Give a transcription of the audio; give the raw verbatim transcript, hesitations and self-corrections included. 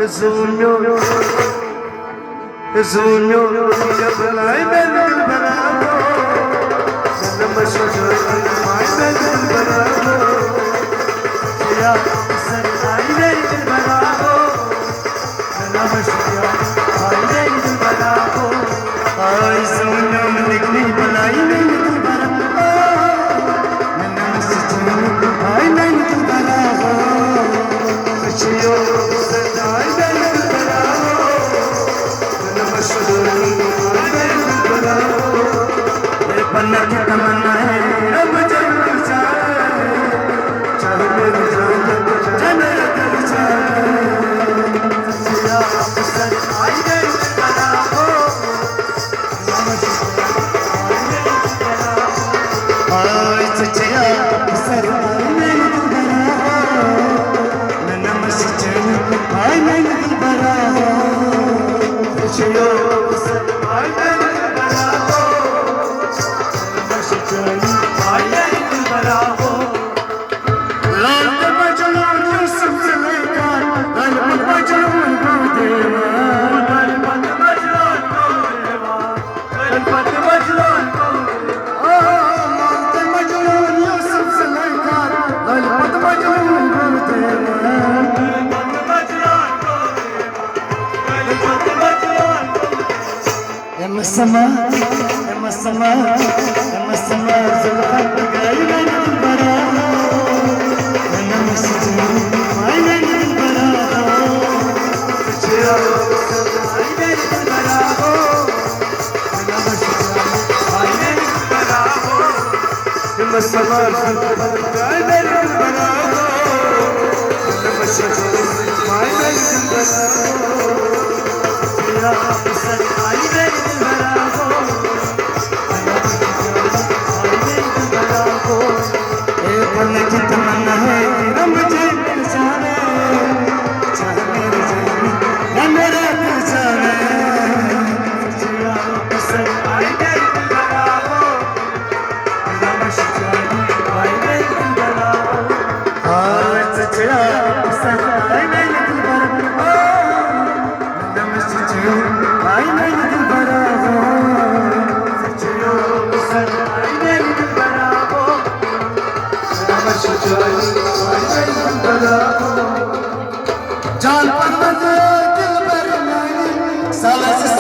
زوٗنیو، زوٗنیو، یہِ بلاے مےٚ دِلبرا گوٚو۔ زنہٕ مےٚ چھُ جٲنی ماے مےٚ دِلبرا گوٚو۔ یا سر آئی مےٚ دِلبرا گوٚو۔ زنہٕ مےٚ چھُ جٲنی ماے مےٚ دِلبرا گوٚو۔ آے زوٗنیو نِکنی بلاے مےٚ دِلبرا گوٚو۔ سما، سما، سما، زلفن گائی میانہِ دلبرا۔ نمس جان، آئی میانہِ دلبرا۔ آئی میانہِ دلبرا۔ نمس جان، آئی میانہِ دلبرا۔ نمس سما، زلفن گائی میانہِ دلبرا۔ نمس جان، آئی میانہِ دلبرا۔ جان پرمت دلبر میانہِ، سالس